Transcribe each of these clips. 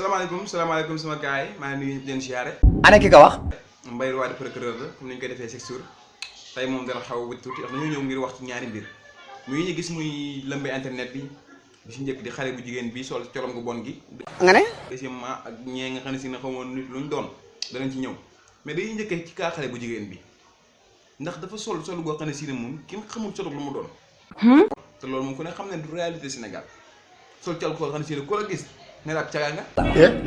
salaamaaleykum sama gars yi maa ngi nuyu leen siyaare. ana ki ka wax. Mbaye Wade procureur la comme ni ñu koy defee chaque jour tey moom dara xaw a wut tuuti ndax dañoo ñëw ngir wax ci ñaari mbir muy ñu gis muy lëmbe internet bi si njëkk di xale bu jigéen bi sol colom gu bon gi. nga ne. deuxièmement ak ñee nga xam ne si ne xamoon nit luñ doon danañ ci ñëw mais dañuy njëkkee ci kaa xale bu jigéen bi ndax dafa sol goo xam ne si ne moom kenn xamul solo lu mu doon. te loolu moom ku ne xam ne du réalité Sénégal sol col koo xam ne si ne ku la gis ne la ab caga nga.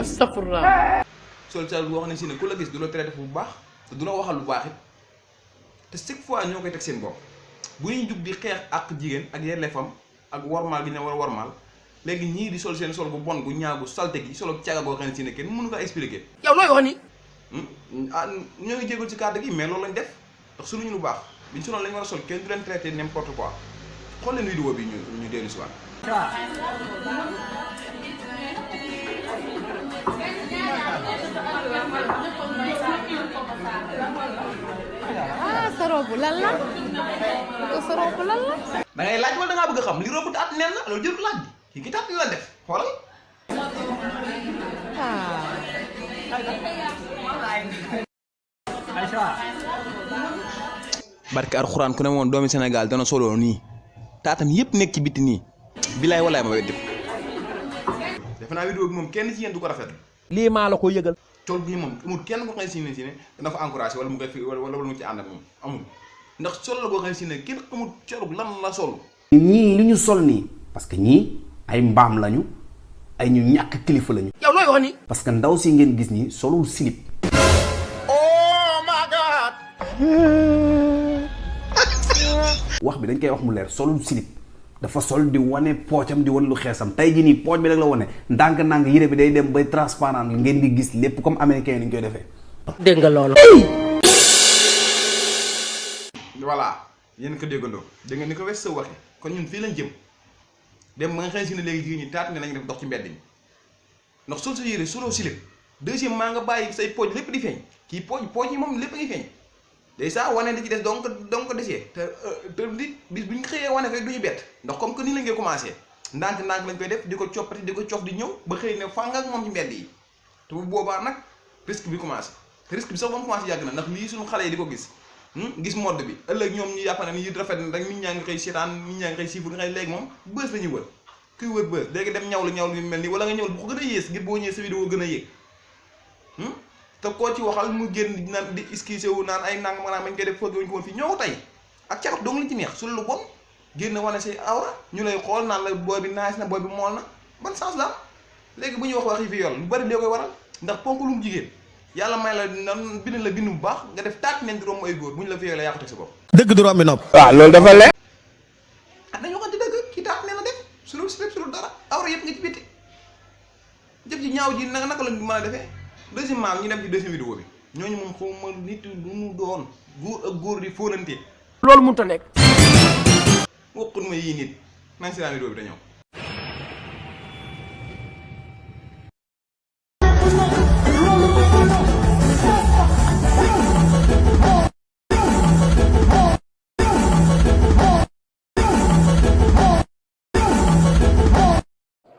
astafurlah. sol cal boo xam ne si ne ku la gis du la traité bu baax te du la waxal lu baax it te chaque fois ñoo koy teg seen bopp bu ñuy jug di xeex ak jigéen ak yelleefam ak warmaal gi ñu war a warmaal léegi ñii di sol seen sol bu bon gu ñaagu salte gi solo caga goo xam ne si ne kenn mënu ko expliquer. yow looy wax ni. ah ñoo ngi jégal ci kàddu gi mais loolu lañ def ndax suluñu lu baax biñ soloon lañ war a sol kenn du leen traité n'importe quoi xool leen vidéo bi ñu dellu si waat. sa robu lan la sa robu lan la. da ngay laaj wala da ngaa bëgg a xam li robu taat nen na loolu jërul laaj bi kii taat li la def xoolal. barke alxuraan ku ne moom doomi Sénégal dana solo nii taatam yëpp nekk ci biti nii bilaay walaay ma weddi ko. defe naa vidéo bi moom kenn ci yéen du ko rafet. lii maa la ko yëgal. col bi moom amul kenn ko xam ne si ne dana ko encouragé wala mu koy fi wala mu ci ànd ak moom amul ndax sol la boo xam ne si ne kenn amul col lan la sol. ñii li ñu sol nii parce que ñii ay mbaam lañu ay ñu ñàkk kilifa lañu. yow looy wax ni. parce que ndaw si ngeen gis nii solul slip. oh my god. wax bi dañ koy wax mu leer solul slip dafa sol di wane poocam di wane lu xeesam tey jii nii pooc bi rek la wane ndànk-ndànk yére bi day dem bay transparent ngeen di gis lépp comme américain ni ñu koy defee. dégg nga loolu. voilà yéen ko déggandoo dégg nga ni ko wes sa waxe kon ñun fii lañ jëm dem ba nga xam si ne léegi jigéen ñi taat ne nañ def dox ci mbedd mi ndax sol sa yére soloo silib deuxièmement nga bàyyi say pooj lépp di feeñ kii pooj yi moom lépp a ngi feeñ déjà wane di ci des donc desee te nit bis bu ñu xëyee wane ko du ñu bett ndax comme que nii la ngay commencé ndànk-ndànk lañ koy def di ko coppati di ko cof di ñëw ba xëy ne fàng ak moom ci mbedd yi te bu boobaa nag risque bi commencé te risque bi sax ba mu commencé yàgg na ndax lii suñu xale yi di ko gis mode bi ëllëg ñoom ñu yàpp ne ni rafet na rek nit ñaa ngi koy seetaan nit ñaa ngi koy siifur nga xëy léegi moom bës la ñuy wër kuy wër bës léegi dem ñaw lu mel nii wala nga ñëwal bu ko gën a yées ngir boo ñëwee sa vidéo gën a yéeg te koo ci waxal mu génn naan di excusé wu naan ay nang maanaam mañ koy def fëgg wuñ ko woon fii ñoo ko tey ak carof dong lañ ci neex su lu bon génn wane say awra ñu lay xool naan la booy bi naaj na booy bi mool na ban sens la léegi bu ñuy wax waxi fi yool lu bari lee koy waral ndax ponk lu mu jigéen yàlla may la nan bind la bind bu baax nga def taat neen di romb ay góor bu ñu la fi yoolee yaa ko teg sa bopp. dëgg du rombi nopp. waaw loolu dafa leer. ah dañoo waxante dëgg kii taat nee na def su lu dara awra yëpp nga ci bitti jëf ji ñaaw ji naka lañ mën a defee deuxièmement ñu dem ci deuxième vidéo bi ñooñu moom xawma nit lu mu doon góor ak góor di fóonante. loolu mënut a nekk. waxut ma yii nit nañ si vidéo bi dañoo.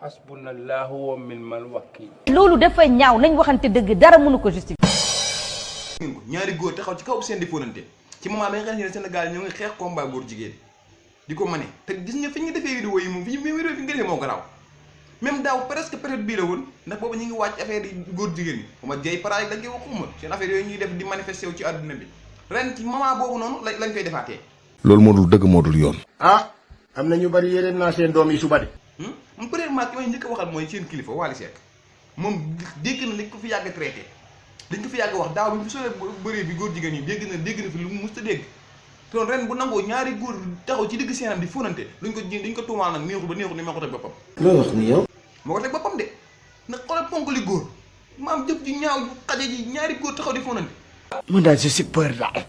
hasbunallahu wa ni'mal wakiil. loolu dafa ñaaw nañ waxante dëgg dara mënu ko justifier. ñaari góor taxaw ci kaw seen di fóonante ci moment bi nga xam ne Sénégal ñoo ngi xeex combat góor jigéen di ko mane te gis nga fi ñu defee vidéo yi moom fi ñu nga defee moo garaaw même daaw presque période bii la woon ndax boobu ñu ngi wàcc affaire yi góor jigéen ñi xuma jay paraay dañ koy wax xuma seen affaire yooyu ñuy def di manifesté wu ci àdduna bi ren ci moment boobu noonu lañ koy defaatee. loolu moo dul dëgg moo dul yoon. ah am na ñu bari yéen naa seen doom yi suba de. mu premièrement ki may njëkk a waxal mooy seen kilifa Wally Seck moom dégg na li ko fi yàgg traité liñ ko fi yàgg wax daaw bi mu fi solee bëree bi góor jigéen ñi dégg na fi lu mu mës a dégg te ren bu nangoo ñaari góor taxaw ci digg seenam di fóonante duñ ko tuumaal nag neexul ba neexul ni ma ko teg boppam. loolu wax ni yow. moo ko teg boppam de ndax xoolal ponk li góor maam jëf ji ñaaw ju xaje ji ñaari góor taxaw di fóonante. man daal je suis peur daal.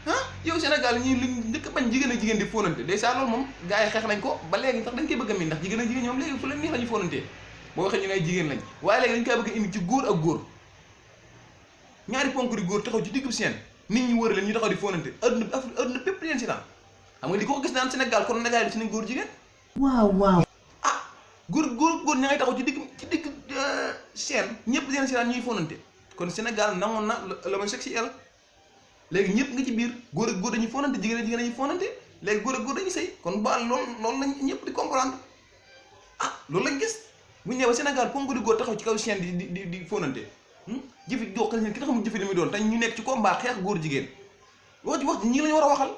ah yow Sénégal ñii liñ njëkk a bañ jigéen ak jigéen di fóonante dèjà loolu moom gars yi xeex nañ ko ba léegi sax dañ koy bëgg a miin ndax jigéen ak jigéen ñoom léegi fu leen neex la ñu fóonantee boo waxee ñu ngay jigéen lañ waaye léegi dañ koy bëgg a indi ci góor ak góor ñaari ponk di góor taxaw ci diggu seen nit ñi wër leen ñu taxaw di fóonante adduna pépp leen si naan xam nga di ko gis naan Sénégal kon nagaay di si nañ góor jigéen waaw. ah góor ña ngay taxaw ci digg chaîne ñëpp dina si daan ñuy fonante kon Sénégal nangoon na l'homosexuel léegi ñëpp nga ci biir góor ak góor dañuy fonante jigéen ak jigéen dañuy fonante léegi góor ak góor dañuy sëy kon baal loolu lañ ñëpp di comprendre ah loolu lañ gis bu ñu nee ba Sénégal ponk di góor taxaw ci kaw chaîne di fonante jëfi joo xam ne ki nga xam jëfi li muy doon te ñu nekk ci combat xeex góor jigéen wax ji ñii lañu war a waxal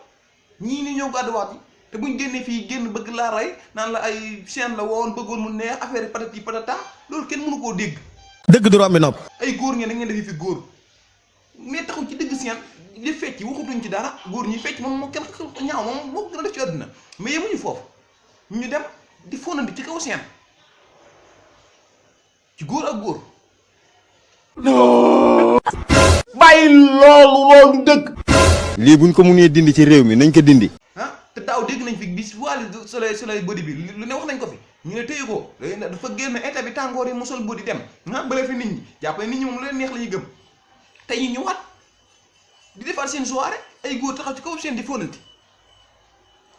ñii ni ñoo gàddu wax ji te buñ génnee fii génn bëgg laa rey naan la ay chaîne la woon bëggoon mu neex affaire yi patati patata loolu kenn mënu koo dégg. dëgg du rombi nopp. ay góor ngeen da ngeen def fi góor mais taxaw ci dëgg chaîne di fecc waxutuñ ci dara góor ñi fecc moom moo kenn ñaaw moom moo gën a def ci àdduna mais yemuñu foofu ñu dem di fonandi ci kaw chaîne ci góor ak góor. bàyyi loolu dëgg. lii buñ ko mënee dindi ci réew mi nañ ko dindi. te daaw dégg nañ fi bis voile soleil body bi lu ne wax nañ ko fi ñu ne téye ko dafa génn état bi tàngoor yi mosol body dem bële fi nit ñi jàpp nit ñi moom lu leen neex la ñuy gëm tey ñu ñëwaat di defaat seen soirée ay góor taxaw ci kaw seen di fonanti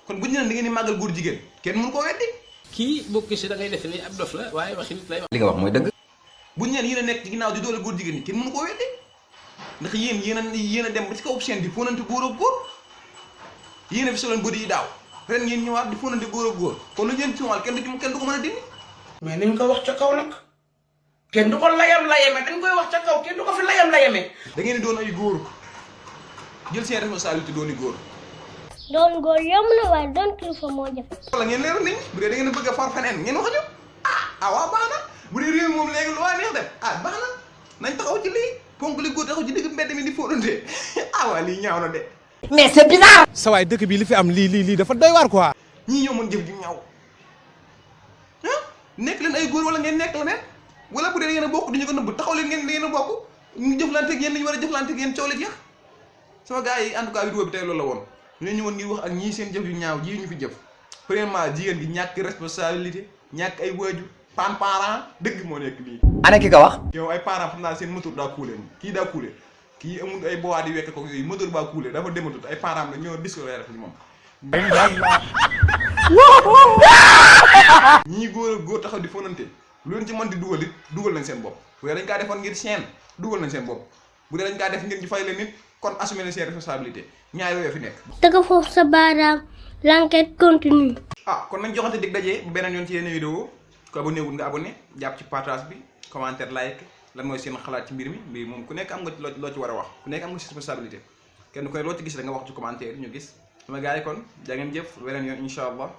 kon bu ñu ne da ngeen di màggal góor jigéen kenn mënu koo weddi. kii bokk si da ngay def ni ab dof la waaye waxi nit lay wax. li nga wax mooy dëgg. bu ñu ne yéen a nekk ci ginnaaw di doole góor jigéen ñi kenn mënu koo weddi ndax yéen a dem ba ci kaw seen di fonanti góor ak góor yéen a fi soloon body yi daaw ren ngeen ñëwaat di fonante góor ak góor kon lu ngeen ci wàll kenn du ko mën a dindi. mais nañ ko wax ca kaw nag kenn du ko layame dañ koy wax ca kaw kenn du ko fi layame. da ngeen di doon ay góor jël seen responsabilité dooni góor. doon góor yomb na waaye doon kilifa moo jafe. wala ngeen leeral nit ñi bu dee da ngeen a bëgg a far feneen ngeen wax ñu waaw baax na bu dee réew moom léegi lu waa neex def baax na nañ taxaw ci lii ponk li góor taxaw ci digg mbedd mi di fonante waa lii ñaaw na de. mais c'est bizarre. sa waay dëkk bi li fi am lii dafa doy waar quoi. ñii ñoo mën jëf ju ñaaw nekk leen ay góor wala ngeen nekk la neen wala bu dee da ngeen a bokk duñu ko nëbb taxaw leen ngeen da ngeen a bokk ñu jëflante ak yéen dañu war a jëflante ak yéen coow la jeex sama gars yi en tout cas vidéo bi tey loolu la woon ñu ñëwoon ngir wax ak ñii seen jëf yu ñaaw ji ñu fi jëf premièrement jigéen gi ñàkk responsabilité ñàkk ay waajur parent dëgg moo nekk nii. ana ki ka wax. yow ay parents xam naa seen moteur daa kuule kii daa kuule kii amul ay bois di wekk ko yooyu moteur baa kuule dafa dematut ay parents la ñoo disco lay def ni moom. ñii góor taxaw di fonante lu leen ci mën di dugal nañ seen bopp bu dee dañ kaa defoon ngir chaîne dugal nañ seen bopp bu dee dañ kaa def ngir ñu fay leen nit kon assumer leen seen responsabilité ñaar yooyu fi nekk. daga foofu sa baaraam l'enquête continue. kon nañ joxante dig daje bu beneen yoon ci yeneen vidéo ko abonné wul nga abonné jàpp ci partage bi commentaire like lan mooy seen xalaat ci mbir mi moom ku nekk am nga loo ci war a wax ku nekk am nga ci responsabilité kenn ku ne loo ci gis rek nga wax ci commentaire ñu gis sama gars yi kon jaa ngeen jëf weneen yoon incha allah